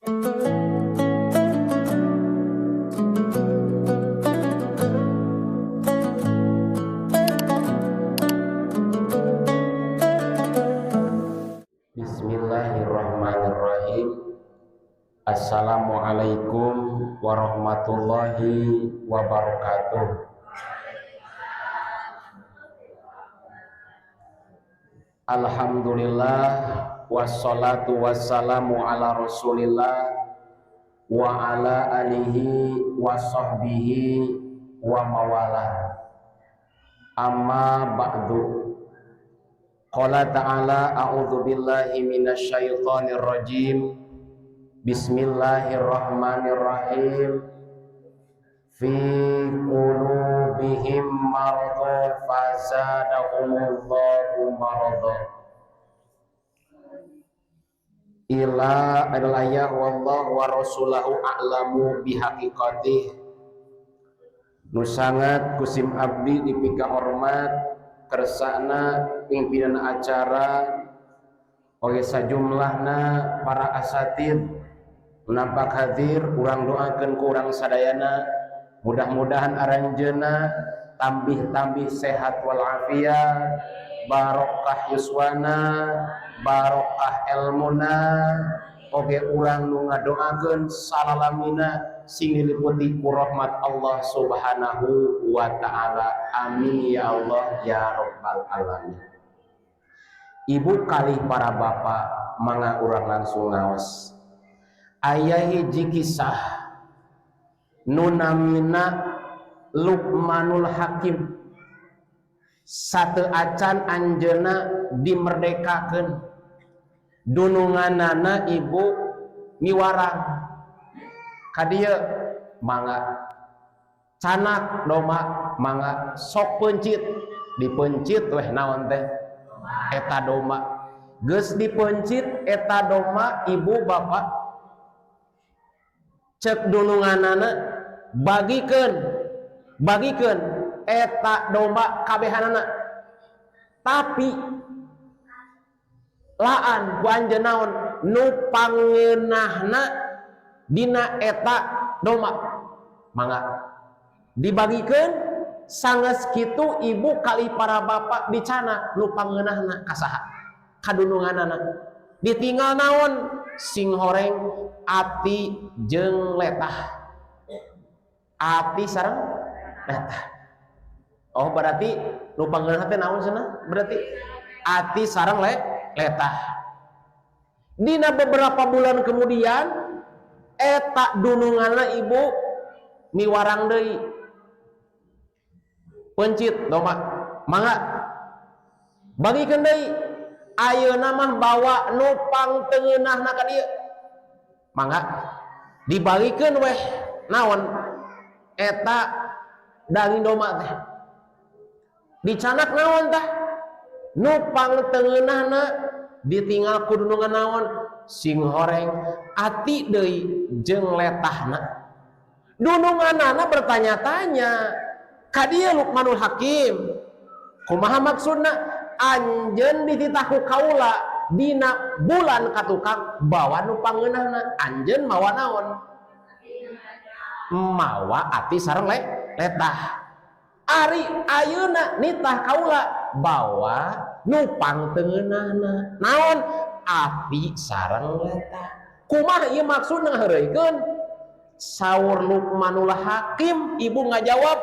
Bismillahirrahmanirrahim. Assalamualaikum warahmatullahi wabarakatuh. Alhamdulillah wassalatu wassalamu ala Rasulillah wa ala alihi wa sahbihi wa mawalah. Amma ba'du. Qala ta'ala a'udzu billahi minasyaitonir rajim. Bismillahirrahmanirrahim. Fi qulubihim maradun fazadahumullahu maradun. Ila adalah wallahu wa rasulahu a'lamu bihaqiqatih. Nu sangat kusim abdi dipika hormat kersana pimpinan acara oge sajumlahna para asatid nampak hadir, urang doakeun ku urang sadayana mudah-mudahan aranjeuna tambih-tambih sehat walafiat, barokah yuswana, barokah elmuna, oge urang nu ngadoakeun salalamina sing diliputi ku rahmat Allah Subhanahu wa taala. Amin ya Allah ya rabbal alamin. Ibu kalih para bapak mangga urang langsung ngaos. Aya hiji kisah nu namina Luqmanul Hakim. Satu acan anjeuna dimerdekakeun, dununganana ibu miwarang ka dieu mangga canak domba mangga sok peuncit, dipeuncit weh naon teh eta domba. Geus dipeuncit eta domba ibu bapak cek dununganana bagikeun, bagikeun eta domba kabehanana, tapi laan ku anjeun naon nu pangeunahna dina eta domba mangga dibagikeun. Sanggeus kitu ibu kali para bapak dicana nu pangeunahna ka saha kadununganana, ditinggal naon sing horeng ati jeung letah, ati sareng letah. Oh berarti nu pangeunah teh naon cenah? Berarti ati sareng letah. Dina beberapa bulan kemudian eta dununganna ibu miwarang deui, pencit domba mangga bagikeun deui. Ayeuna mah bawa nu pangteungeunahna ka dieu mangga dibagikeun weh naon eta daging domba teh, dicanak naon tah nu pangteungeunahna, ditinggal ku dunungan naon sing horeng ati deui jeung letahna. Dununganana bertanya-tanya ka dieu Luqmanul Hakim, kumaha maksudna anjeun dititah ku kaula dina bulan katukang bawa nu pangeunahna, anjeun mawa naon? Mawa ati sareng letah. Ari ayeuna nitah kaula bawa nu pangteungeunahna naon? Ati sareng letah. Kumaha ieu maksudna ngaheureuykeun? Saur Luqmanul Hakim ibu ngajawab,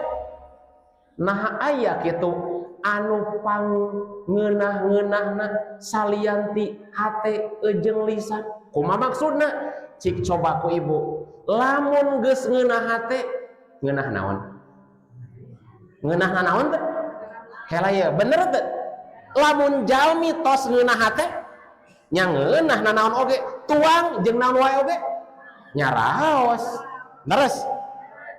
naha aya kitu anu pangeunah-ngeunahna salian ti hate jeung lisan. Kumaha maksudna? Cik coba ku ibu, lamun geus ngeunah hate ngeunah naon? Ngeunah naon teh? Hela ye, bener teh? Lamun jalmi tos ngeunah hate nya ngeunah nanaon oge, tuang jeung naon wae oge nyaraos. Leres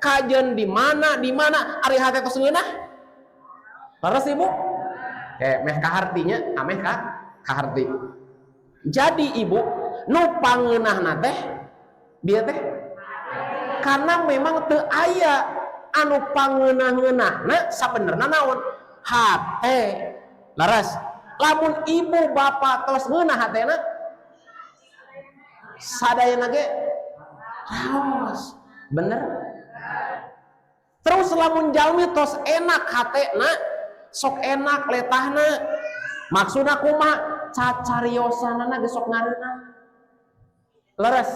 kajen di mana di mana ari hate tos ngeunah? Leres ibu? Meh kahartinya, ameh kaharti. Jadi ibu nu pangeunahna teh dia teh karena memang teu aya anu pangeunah-ngeunahna sabenerna naon? Hate. Leres. Lamun ibu bapak tos ngeunah hatena sadayana ge Raos. Bener? Terus lamun jalmi tos enak hatena, sok enak letahna. Maksudna kumaha? Cacariosanana geus sok ngareunah. Leres.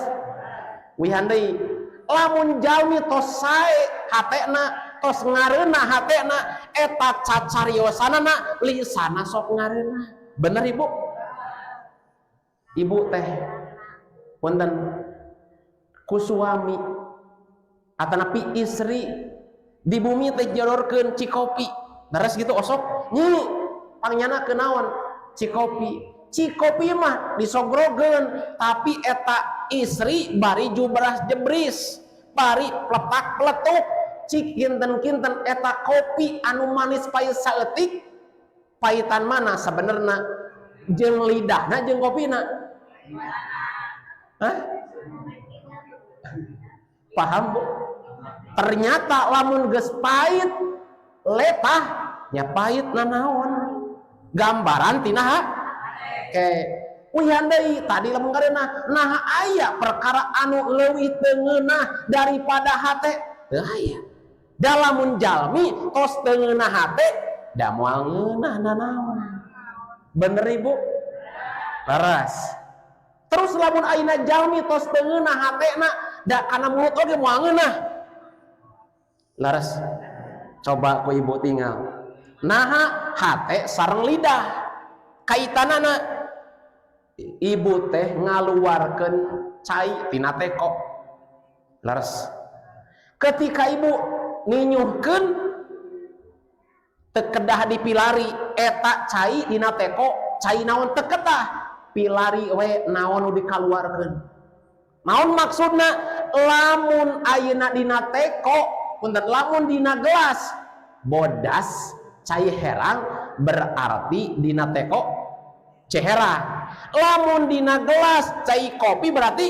Wihan deui, lamun jalmi tos sae hatena, tos ngareunah hatena, eta cacariosanana lisana sok ngareunah. Bener, Ibu? Ibu teh punten ku suami atanapi istri di bumi teh jodorkeun cikopi. Beres gitu osok nyi pangnyandak kenaon cikopi. Cikopi mah disogrogeun, tapi eta istri bari jubras jebris, bari pletak pletuk. Cik kinten-kinten, eta kopi anu manis pahit saeutik, pahitan mana sebenarnya, jeung lidahna jeung kopina? Hah? Paham, Bu? Ternyata lamun geus pahit letah nya, pahit nanaon? Gambaran tina ha ke. Uyan deui, tadi lamun ngareunah, nah aya perkara anu leuwih teu ngeunah daripada hate? Teu aya. Da lamun jalmi tos teu ngeunah hate, da moal ngeunah nanaon. Bener, Ibu? Leres. Terus lamun ayeuna jalmi tos teu ngeunah hatena, da kana mulut oge moal ngeunah. Leres. Coba ku Ibu tinggal, naha hate sareng lidah kaitanana? Ibu teh ngaluarkeun cai tina teko. Leres. Ketika Ibu ninyuhkeun, teu kedah dipilari eta cai dina teko cai naon, teu kedah pilari we naon nu dikaluarkeun. Naon maksudna? Lamun ayeuna dina teko, punten, lamun dina gelas bodas cai herang, berarti dina teko cai herang. Lamun dina gelas cai kopi, berarti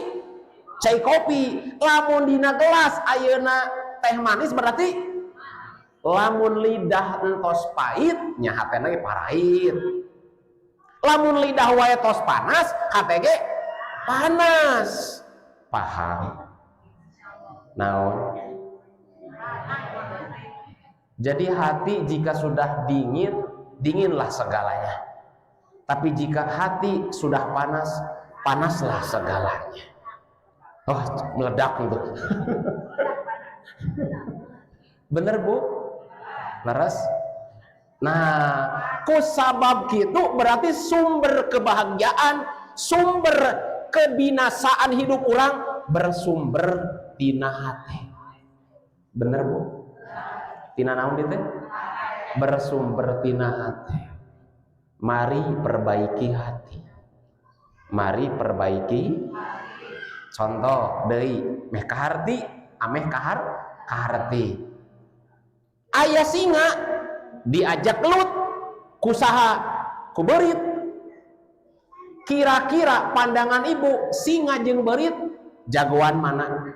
cai kopi. Lamun dina gelas ayeuna teh manis, berarti. Lamun lidah entos pahit nya, hatena ge parait. Lamun lidah wae tos panas, hate ge panas. Paham naon? Jadi hati jika sudah dingin, dinginlah segalanya. Tapi jika hati sudah panas, panaslah segalanya. Oh, meledak itu. Bener, Bu? Leres? Nah, ku sabab gitu berarti sumber kebahagiaan, sumber kebinasaan hidup orang bersumber tina hati. Bener, Bu? Tina naon teh? Bersumber tina hati. Mari perbaiki hati. Mari perbaiki. Contoh deui, meh kaharti, ameh kaharti. Aya singa diajak gelut ku saha? Ku beurit. Kira-kira pandangan Ibu, singa jeung beurit jagoan mana?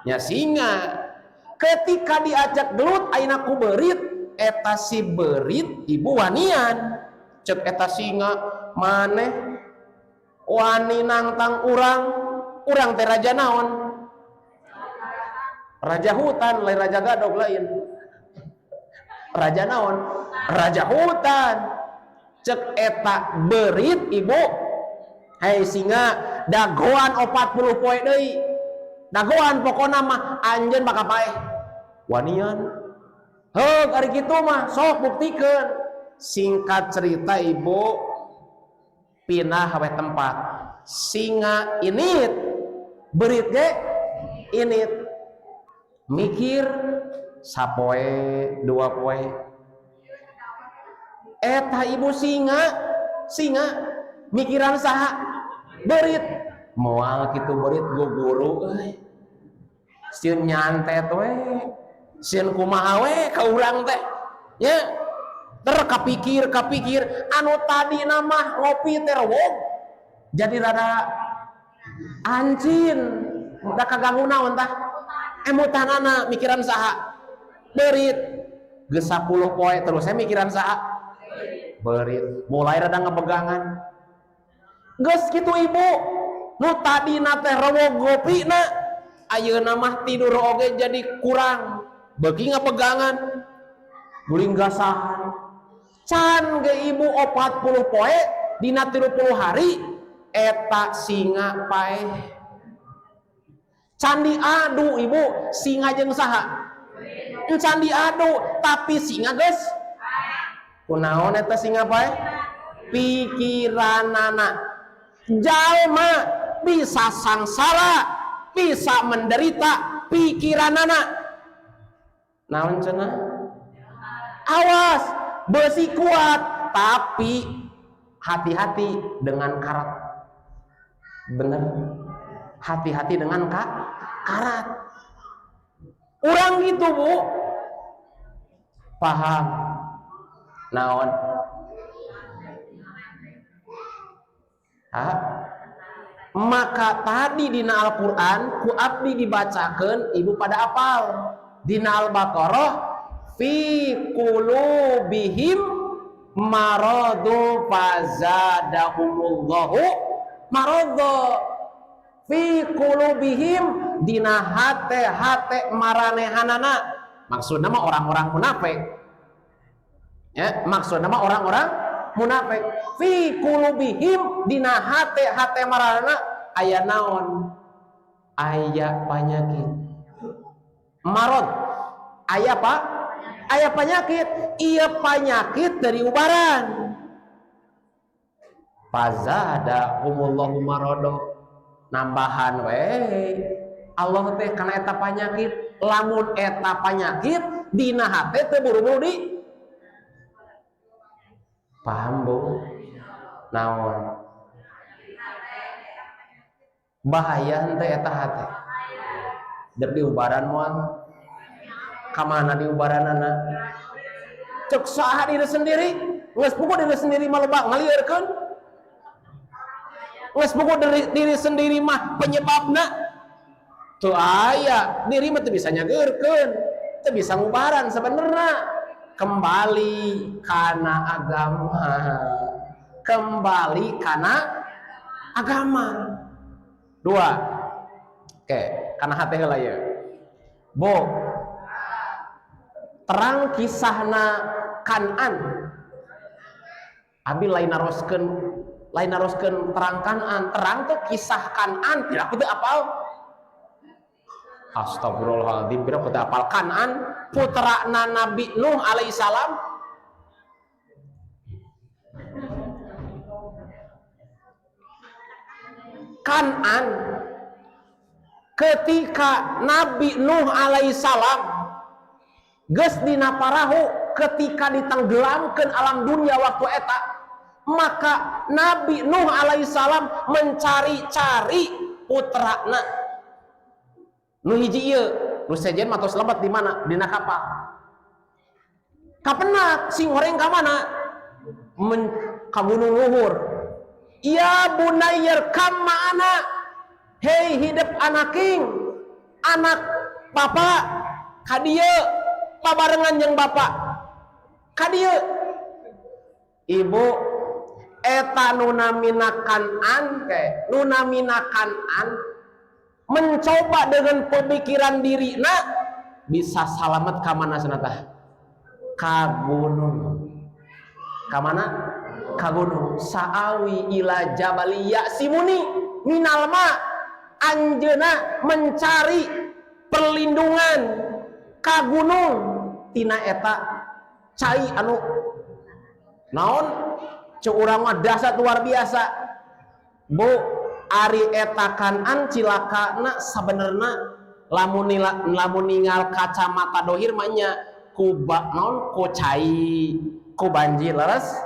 Nya singa. Ketika diajak gelut ayeuna ku beurit, eta si beurit, Ibu, wanian. Cek eta singa, "Maneh wani nangtang urang? Urang teh raja naon? Raja hutan, lain raja gadog, lain. Raja naon? Raja hutan." Cek eta beurit, Ibu, "Hei singa, dagoan 40 poe deui. Dagoan pokona mah anjeun bakal paeh." Wanian. "Heug, ari kitu mah sok buktikeun." Singkat cerita, Ibu, pindah we tempat. Singa init, beurit ge init. Mikir sapoe, dua poe. Eta, Ibu, singa, singa mikiran saha? Beurit. "Moal kitu beurit guguru euy. Sieun nyantet we. Sieun kumaha we ka urang teh." Ya. Ter kapikir kapikir, anu tadi nama ngopi teh rewog jadi rada ancin, udah kaganggu naon tah? Emutanana. Mikiran saha? Beurit. Geus 10 poe terus saya mikiran saha? Beurit. Mulai rada ngebegangan. Geus kitu, Ibu, nu tadina teh rewog ngopina Ayeuna mah tidur oge jadi kurang, beuki ngapegangan, guling gasahan. Can ge ibu 40 poe dina 30 hari eta singa paeh. Can diadu ibu, singa jeung saha? Can diadu, tapi singa geus kunaon eta singa paeh? Pikiranana. Jalma bisa sangsara, bisa menderita pikiranana. Naon cenah? Awas, besi kuat, tapi hati-hati dengan karat. Bener. Hati-hati dengan karat. Urang gitu, Bu. Paham? Naon? Hah? Maka tadi dina Al-Qur'an ku abdi dibacakeun, ibu pada apal. Dina Al-Baqarah fi qulubihim maradu fazadahumullahu maradu. Fi qulubihim dina hate-hate maranehanana. Maksudna mah orang-orang munafik. Ya, maksudna mah orang-orang munafik. Fi qulubihim dina hate-hate maranehana aya naon? Aya penyakit. Marad. Aya apa? Aya penyakit. Iya penyakit dari ubaran. Fazadahumullahu marado. Nambahan we Allah teh kana eta penyakit. Lamun eta penyakit dina hate teu buru-buru di paham, Bu? Naon? Bahaya henteu eta hate. Dek diubaran moal. Ka mana diubaranana? Cek saha diri sendiri? Geus puguh diri sendiri mah loba ngalieurkeun. Geus puguh diri sendiri mah penyebabna. Teu aya, diri mah teu bisa nyageurkeun, teu bisa ngubaran sebenarnya. Kembali kana agama. Kembali kana agama. Dua. Oke, kana hate heula ieu. Bu. Terang kisahna Kan'an. Abi lain naroskeun terang Kan'an, terang teh kisah Kan'an, tidak teu apal. Astagfirullahaladzim, pira teu apal Kan'an, putrana Nabi Nuh alaihissalam. Kan'an ketika Nabi Nuh alaihissalam geus dina parahu, ketika ditenggelamkeun alam dunia waktu eta, maka Nabi Nuh alaihissalam mencari-cari putrana. Nu hiji ieu, nu sejen mah tos lebat di mana? Dina kapal. Kapenak sing horeng ka mana? Ka gunung luhur. Ya bunayyar kam ma'ana. Hei hidup anaking, anak bapak ka dieu pabarengan jeung bapak. Ka dieu. Ibu eta nu namina Kan'an teh, nu namina Kan'an mencoba dengan pemikiran dirina bisa salamet ka mana cenah tah? Ka gunung. Ka mana? Ka gunung. Sa'awi ila jabali ya'simuni minal ma. Anjeuna mencari perlindungan ka gunung tina eta cai anu naon ceu urang mah dahsyat luar biasa. Bu, ari eta Kan'an cilakana sabenerna lamun ningal kacamata dohir mah nya ku naon ku cai ku banjir leres.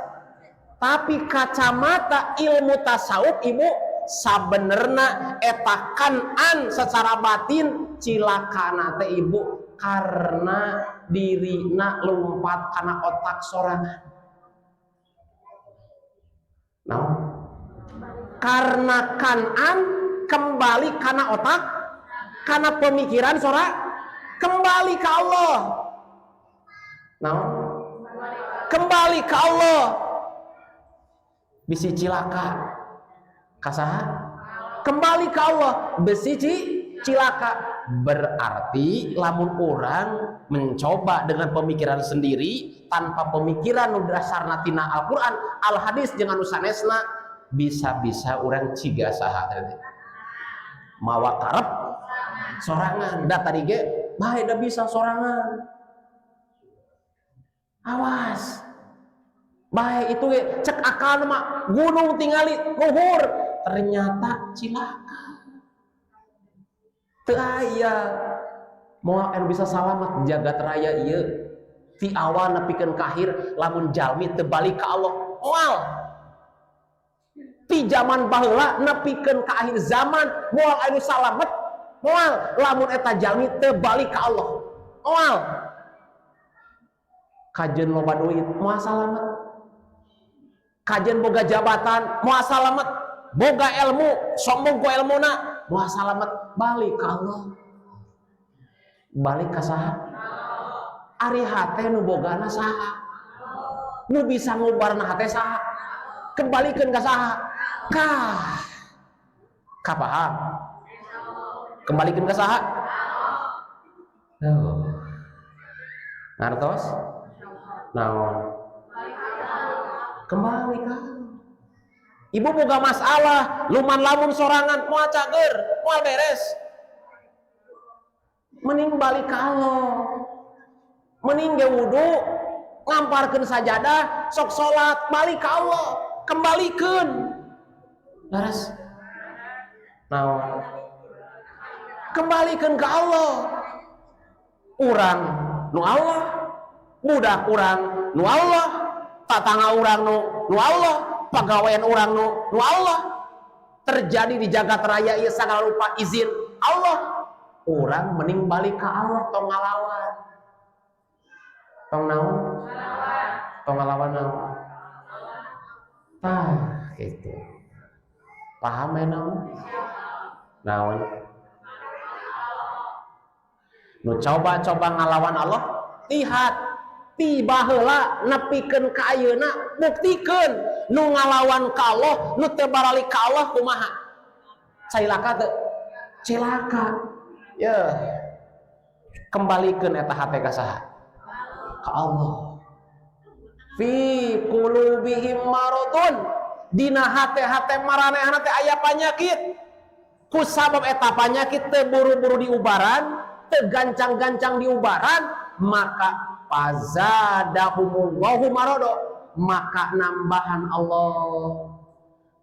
Tapi kacamata ilmu tasawuf ibu sabenerna eta Kan'an secara batin cilakana teh ibu karena dirina lompat kana otak sorangan. Naon? Karena Kan'an kembali kana otak, kana pemikiran sora, kembali ke Allah. Naon? Kembali ke Allah. Bisi cilaka. Kasaha? Kembali ke Allah, besi cilaka. Berarti lamun orang mencoba dengan pemikiran sendiri tanpa pemikiran nu dasarna tina Al-Qur'an, al hadis jeung anu sanesna, bisa-bisa orang ciga saha tadi. Mawa karep sorangan. Da tadi ge bae da bisa sorangan. Awas. Bae itu ge cek akal mah gunung tingali luhur, ternyata cilaka. Teu aya moal anu bisa salamat jagat raya ieu ti awal nepikeun ka akhir lamun jalmi teu balik ka Allah moal. Ti zaman baheula nepikeun ka akhir zaman moal anu salamet moal lamun eta jalmi teu balik ka Allah moal. Kajeun loba duit moal salamet, kajeun boga jabatan moal salamet, boga ilmu sombong ku ilmuna moal salamet. Balik ka Allah, balik ka saha? Ari hate nu bogana saha? Nu bisa ngubarna hate saha? Kembalikeun ka saha? Ka paham? Kembalikeun ka saha? Oh. Ngartos? Naon? Kembali ka Allah. Ibu boga masalah, luman lamun sorangan, moal cager, moal beres. Mending balik ka Allah. Mending ge wudu, ngamparkeun sajadah, sok salat, balik ka Allah, kembalikeun. Laras. Naon? Kembalikeun ka Allah. Urang nu Allah, budak urang nu Allah, tatangga urang nu Allah, pagawean urang nu Allah. Terjadi di jagat raya ieu sagala rupa izin Allah. Urang mending balik ka Allah, tong ngalawan. Tong naon? Tong ngalawan naon? Tah, gitu. Paham ya naon? Naon? Nu coba-coba ngalawan Allah, lihat tiba heula nepikeun ka ayeuna, buktikeun nu ngalawan ka Allah, nu teu baralik ka Allah kumaha? Cilaka teu? Cilaka. Yeuh. Kembalikeun eta hate ka saha? Ka Allah. Fi qulubihim maradun, dina hate-hate maranehna teh aya panyakit. Ku sabab eta panyakit teu buru-buru diubaran, teu gancang-gancang diubaran, maka fazadahumullahu marado, maka nambahan Allah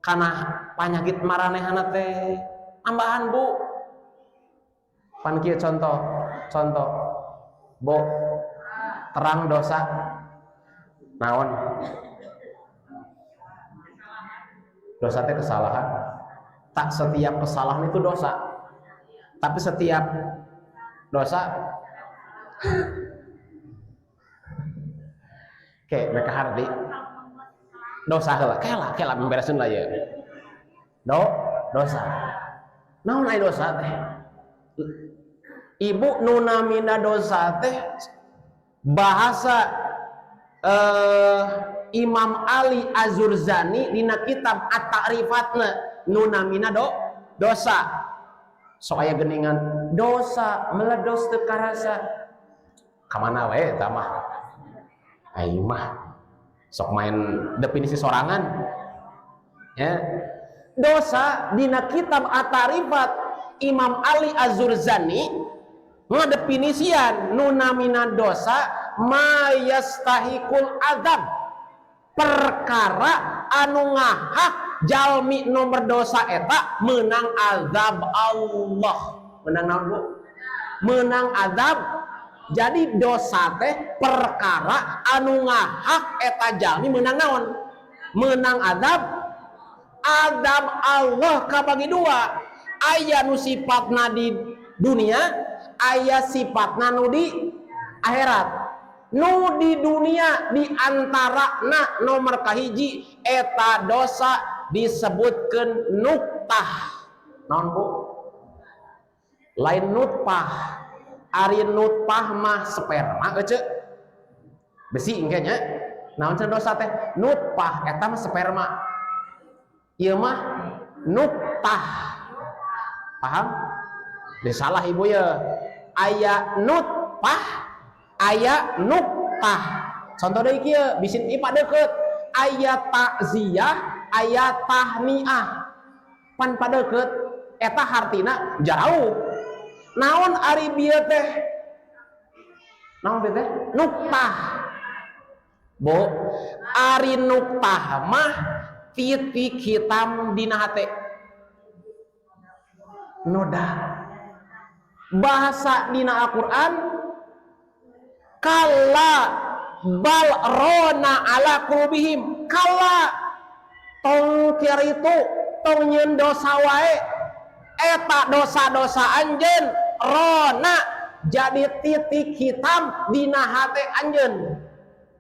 kana panyakit maranehna teh nambahan. Bu, pan kieu contoh, contoh Bu, terang dosa naon? Dosa teh kesalahan. Tak setiap kesalahan itu dosa, tapi setiap dosa. Oke, mereka hardi dosa heula, kela kela memberesin lah ya. Dosa. Naon ai dosa teh? Ibu nu namina dosa teh bahasa Imam Ali Azurzani dina kitab At-Ta'rifatna nu namina dosa. Sok aya geningan dosa meledos teu karasa. Kamana we eta mah? Aing mah sok main definisi sorangan. Ya. Dosa dina kitab At-Ta'rifat Imam Ali Azurzani ngadefinisian nu namina dosa ma yastahikul azab, perkara anu ngahak jalmi nomor dosa eta menang azab Allah. Menang naon, Bu? Menang azab. Jadi dosa teh perkara anu ngahak eta jalmi menang naon? Menang azab. Azab Allah kabagi dua. Aya nu sifatna di dunia, aya sifatna nu di akhirat. Nu di dunia di antara na nomor kahiji eta dosa disebutkeun nuktah. Naon, Bu? Lain nutpah. Ari nutpah mah sperma ece. Besi engke nya. Naon cenah dosa teh? Nutpah eta mah sperma. Ieu mah nuktah. Paham? Di salah ibu ya. Aya nutpah, aya nuktah. Contoh deui kieu, bisi ipa deket. Aya takziah, aya tahniah. Pan padeket, eta hartina jauh. Naon ari bieu teh? Naon teh? Nuktah. Bu, ari nuktah mah titik hitam dina hate. Noda. Bahasa dina Al-Qur'an kalla bal rona ala qulubihim. Kalla tong kitu, tong nyeun dosa wae, eta dosa-dosa anjeun rona jadi titik hitam dina hate anjeun.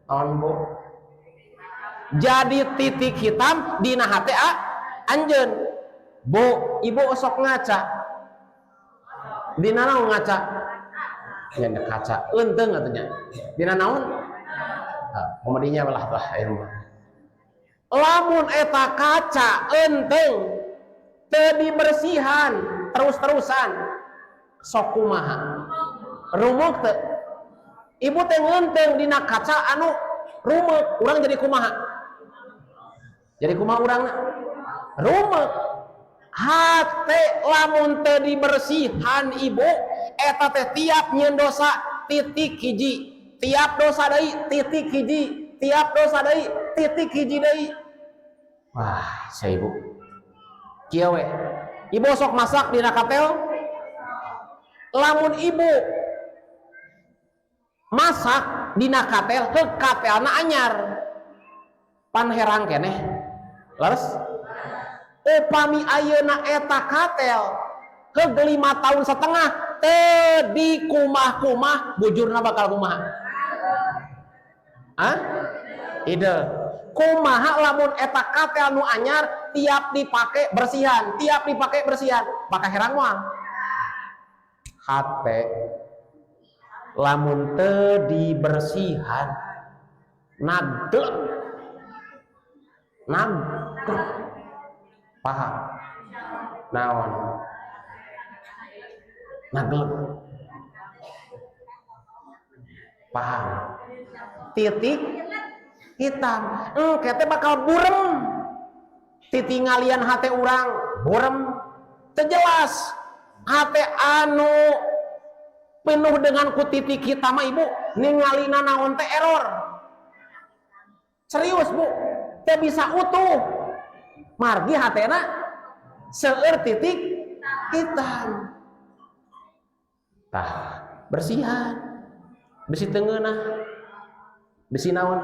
Naon, Bu? Jadi titik hitam dina hate anjeun. Bu, ibu sok ngaca. Dina naon ngaca? Nya kaca. Eunteung atuh nya. Dina naon? Ah, komedinya belah tah ieu mah. Lamun eta kaca eunteung teu dibersihan terus-terusan, sok kumaha? Rumuk teu? Ibu teh ngeunteung dina kaca anu rumek, urang jadi kumaha? Jadi kumaha urangna? Rumek. Hate lamun teu dibersihan, ibu, eta teh tiap nyieun dosa titik hiji, tiap dosa deui titik hiji, tiap dosa deui titik hiji deui. Wah, saya ibu kieu we. Ibu sok masak dina katel? Lamun ibu masak dina katel, ke katelna anyar, pan herang keneh, leres? Upami ayeuna eta katel ke 5 tahun setengah teu dikumah-kumah, bujurna bakal kumaha? Hah? Ide kumaha lamun eta katel nu anyar tiap dipake bersihan, tiap dipake bersihan, bakal herang moal? Hate lamun teu dibersihan naglek, naglek. Paham naon naglek? Paham? Titik hitam engke teh bakal burem. Titingalian hate urang burem, teu jelas. Hate anu penuh dengan ku titik hitam mah, ibu, ningalina naon teh error. Serius, Bu, teu bisa utuh, margi hatena seueur titik hitam. Tah, bersihan besi teu ngeunah. Besi naon?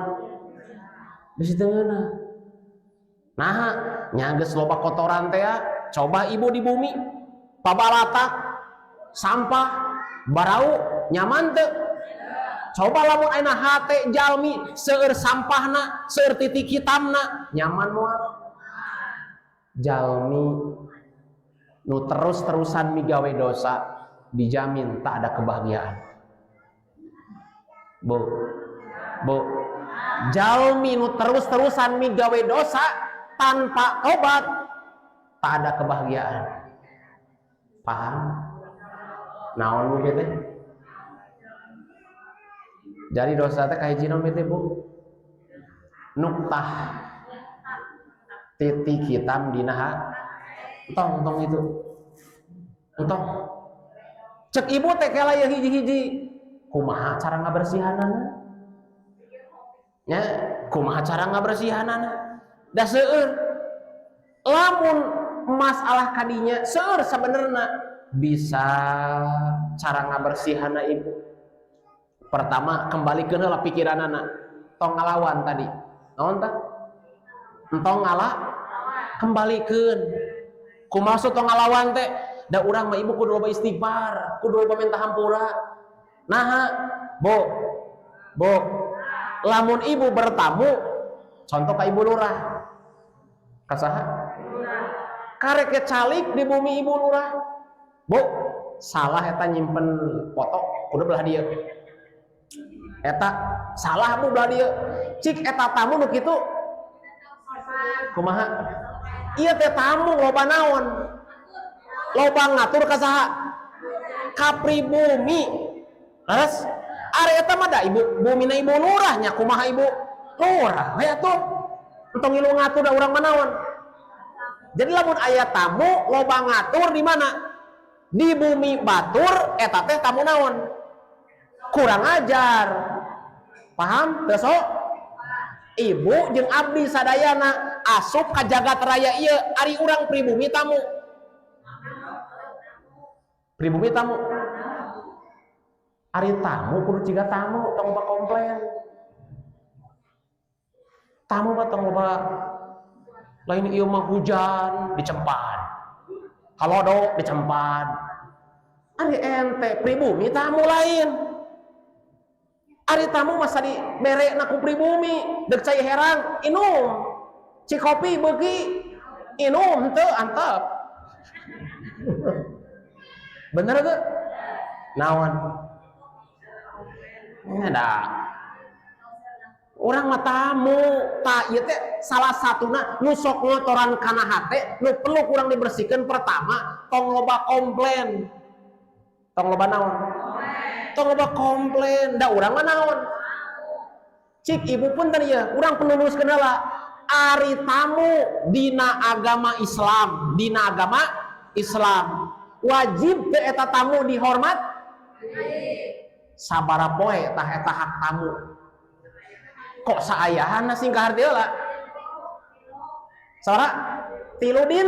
Besi teu ngeunah. Nah, nya geus loba kotoran teh ya. Coba ibu di bumi pabalatak sampah barau, nyaman teu? Coba lamun ayeuna hate jalmi seueur sampahna, seueur titik hitamna, nyaman moal? Jalmi nu terus-terusan migawe dosa dijamin tak ada kebahagiaan. Bu, Bu, jalmi nu terus-terusan migawe dosa tanpa tobat tak ada kebahagiaan. Paham naon, Bu, teh? Jadi dosa teh kahiji naon teh, Bu? Nuktah, titik hitam dina. Entong, entong itu, entong. Cek ibu teh kela ya, hiji-hiji kumaha cara ngabersihanana nya? Kumaha cara ngabersihanana? Da seueur lamun masalah kadinya seueur. Sebenarnya bisa cara ngabersihana, ibu. Pertama, kembali heula pikiranana, tong ngalawan tadi. Naon tah? Entong ngala, kembalikeun. Kumaha tong ngalawan teh? Da urang mah, ibu, kudu loba istighfar, kudu loba minta hampura. Nah, Bu, Bu, lamun ibu bertamu, contoh ka ibu lurah, ka saha? Karek calik di bumi ibu lurah. Bu, salah eta nyimpen foto, kudu belah dieu. Eta salah, Bu, belah dieu. Cik eta tamu nu kitu kumaha? Ieu teh tamu loba naon? Loba ngatur ka saha? Ka pribumi. Leres? Ari eta mah da ibu bumina ibu lurah nya, kumaha ibu lurah we atuh. Entong ngilu ngatur, da urang mah naon? Jadi lamun aya tamu loba ngatur di mana? Di bumi batur, eta teh tamu naon? Kurang ajar. Paham? Teu sok? Ibu jeung abdi sadayana asup ka jagat raya ieu, ari urang pribumi tamu. Pribumi tamu. Ari tamu kudu ciga tamu, tong loba komplain. Tamu mah tong loba, lain ieu mah hujan dicempan. Halodo dicempan. Ari ente pribumi tamu lain. Ari tamu masa dibere ku pribumi, dek cai herang inum. Cikopi beuki inum teu antep. Bener tuh? Naon? Ada. Urang mah tamu, tah ieu teh salah satuna nu sok ngotoran kana hate, nu perlu kurang dibersihkan. Pertama, tong loba komplain. Tong loba naon? Tong loba komplain, da urang mah naon? Cik ibu pun tadi ya, urang perlu luruskeun heula. Ari tamu dina agama Islam, dina agama Islam wajib teu eta tamu dihormat? Sabara poe tah eta hak tamu? Kok saayahana sing kaharti heula? Sabara? 3 din.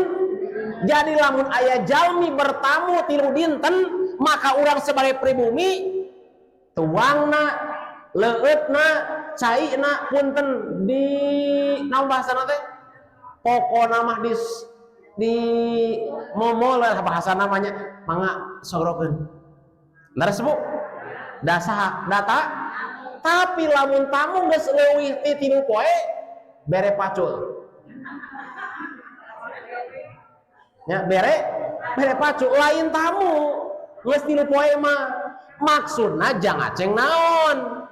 Jadi lamun aya jalmi bertamu 3 dinten, maka urang sebagai pribumi tuangna, leueutna, caina, punten di naon bahasana teh? Pokona mah di momol lah bahasa namanya, mangga sorokeun. Leres, Bu? Dasar data, tapi lamun tamu geus leuwih ti 3 poe, bere pacul. Ya, bere bere pacul, lain tamu geus 3 poe mah. Maksudna jangan aceng naon?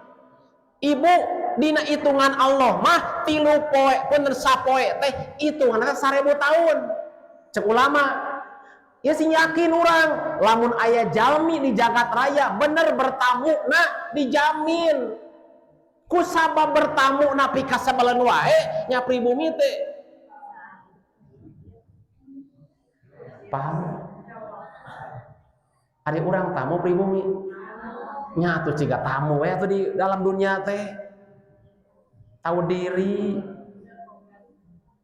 Ibu, dina hitungan Allah mah 3 poe pun sapoe teh hitungan 1000 tahun. Cek ulama ya, sing yakin urang lamun aya jalmi di jagat raya bener bertamu na dijamin, ku sabab bertamu na pikasebeleun wae nya pribumi teh. Paham? Ari urang tamu pribumi nya tuh ciga tamu we tuh di dalam dunia teh, tahu diri.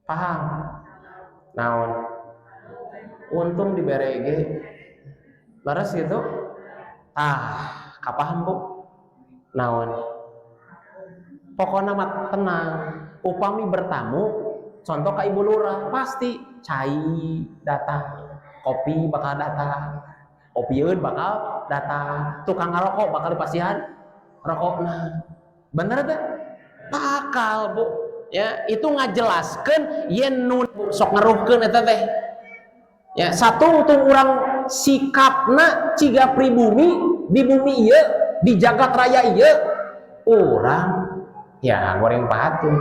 Paham naon? Untung dibere ge leres gitu. Ah, kapaham, Bu? Naon? Pokoknya mah tenang, upami bertamu, contoh ka ibu lurah, pasti cai datang, kopi bakal datang, opieun bakal datang, tukang ngarokok bakal dipasihan rokokna. Bener teh? Bakal, Bu. Ya, itu ngajelaskeun yen nu sok ngeruhkeun eta teh. Ya, satu untuk urang sikapna ciga pribumi di bumi ieu, di jagat raya ieu, urang ya goreng patuh.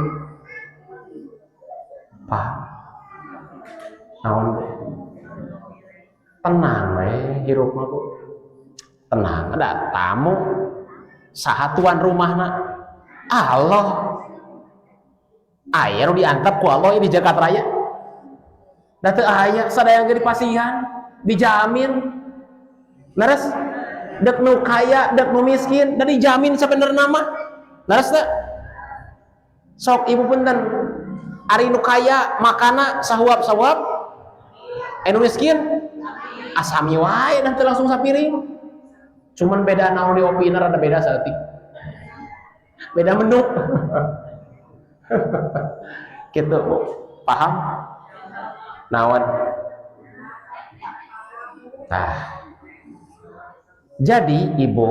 Pak, naon, Bu? Tenang we hirup mah, Bu. Tenang, ada tamu, saha tuan rumahna? Allah. Aya nu diantep ku Allah di jagat raya? Da teu aya, sadaya ge dipasihan, dijamin. Leres? Dek nu kaya, dek nu miskin, da dijamin sebenarnya mah. Leres teu? Sok ibu punten. Ari nu kaya makana sahuap-sahuap, anu miskin asami wae nanti langsung sapiring. Cuman beda naon, di opina rada beda saeutik. Beda menu. Gitu, Bu. Paham? Naon? Nah. Jadi ibu,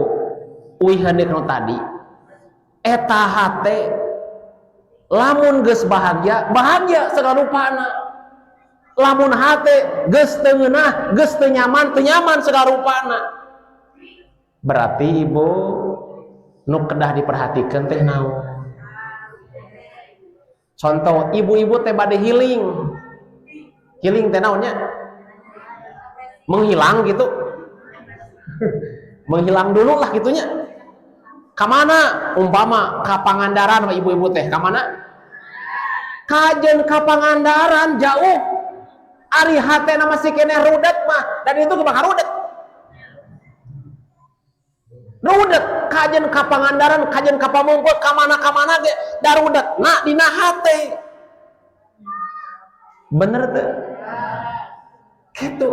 uih nu tadi eta hate lamun geus bahagia, bahagia segala rupana. Lamun hate geus teu ngeunah, geus teu nyaman, teu nyaman segala rupana. Berarti ibu, nu kedah diperhatikan teh naon? Contoh, ibu-ibu teh bade healing. Healing teh naonnya? Menghilang gitu. Menghilang dulu lah gitunya. Kamana? Umpama ka Pangandaran ibu-ibu teh, kamana? Kajen ka Pangandaran jauh. Ari hatena masih keneh rudet mah, dan itu bakal rudet. Rudet kajen ka Pangandaran, kajen ka Pamengpeuk, ka mana ge darudet. Nah, dina hate. Bener tuh? Gitu.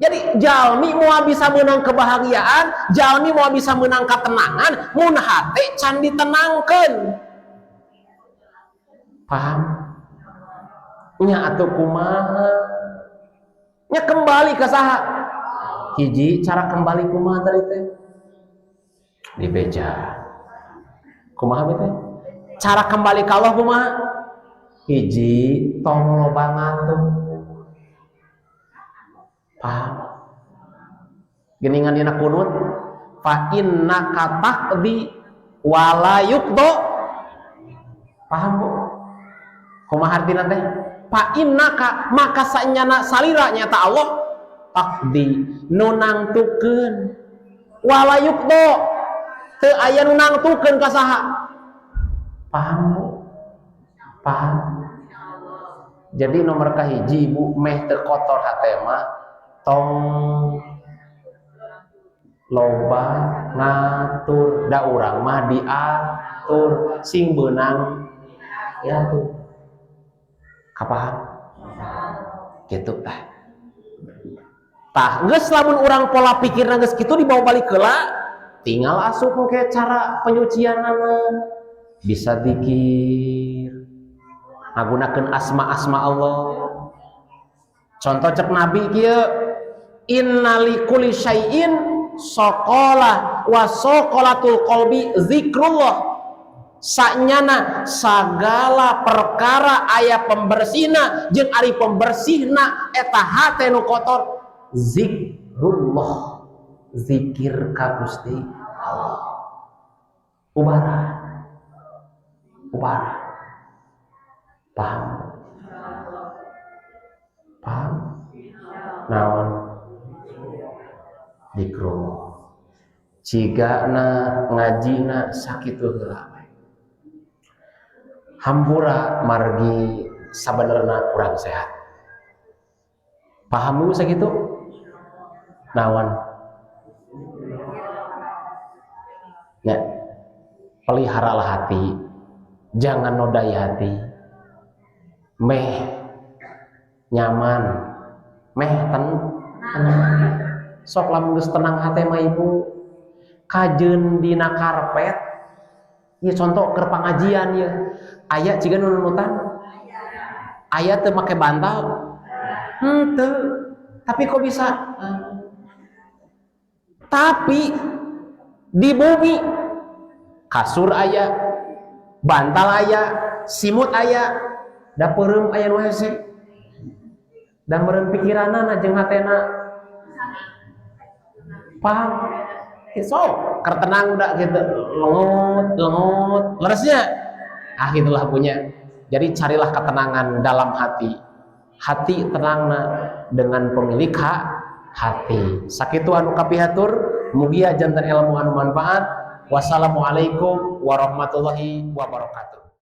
Jadi jalmi mau bisa menang kebahagiaan, jalmi mau bisa menang ketenangan, mun hate can ditenangkeun. Paham? Nya atuh kumaha? Nya kembali ke saha? Hiji cara kembali kumaha tadi teh? Dibeja. Kumaha teh? Cara kembali ka Allah kumaha? Hiji tong loba ngatur. Paham? Geningan dina kunut fa innaka taqdi wala yuqdo. Paham, Bu? Kumaha artina teh? Fa innaka maka sanyana salira nyata Allah taqdi nu nangtukeun, wala yuqdo teu aya nu nangtukeun ka saha. Paham, Bu? Paham? Jadi nomor kahiji, Ibu, meh teu kotor hate mah tong loba ngatur, da urang mah diatur sing beunang ya tuh. Kapaham gitu tah. Tah, geus lamun urang pola pikirna geus kitu, dibawa balik heula, tinggal asup ke cara penyucianana, bisa dikir, ngagunakeun asma-asma Allah. Contoh cek Nabi kieu, inna likulli syai'in sokolah wa sokolatul qalbi zikrullah. Sanyana segala perkara aya pembersihna, jeung ari pembersihna eta hate nu kotor zikrullah, zikir ka Gusti Allah. Ubara ubara. Paham? Paham naon zikrullah? Cigana ngajina sakitu heula. Hampura margi sabenerna kurang sehat. Paham, Bu, sakitu naon ya? Peliharalah hati, jangan nodai hati, meh nyaman, meh tenang. Sok lamun geus tenang hate mah, Ibu, kajeun dina karpet ya. Contoh keur pangajian ya, aya ciga nu nunutan, aya teu make bantal? Henteu. Tapi kok bisa? Tapi di bumi kasur aya, bantal aya, simut aya, da peureum aya nu hese, da meureun pikiranana jeung hatena. Paham? So keur tenang udah gitu, lengut lengut leresnya. Ah, itulah punya. Jadi carilah ketenangan dalam hati. Hati tenangna dengan pemilik hak hati. Sakitu anu kapihatur, mugia janten ilmu anu manfaat. Wassalamualaikum warahmatullahi wabarakatuh.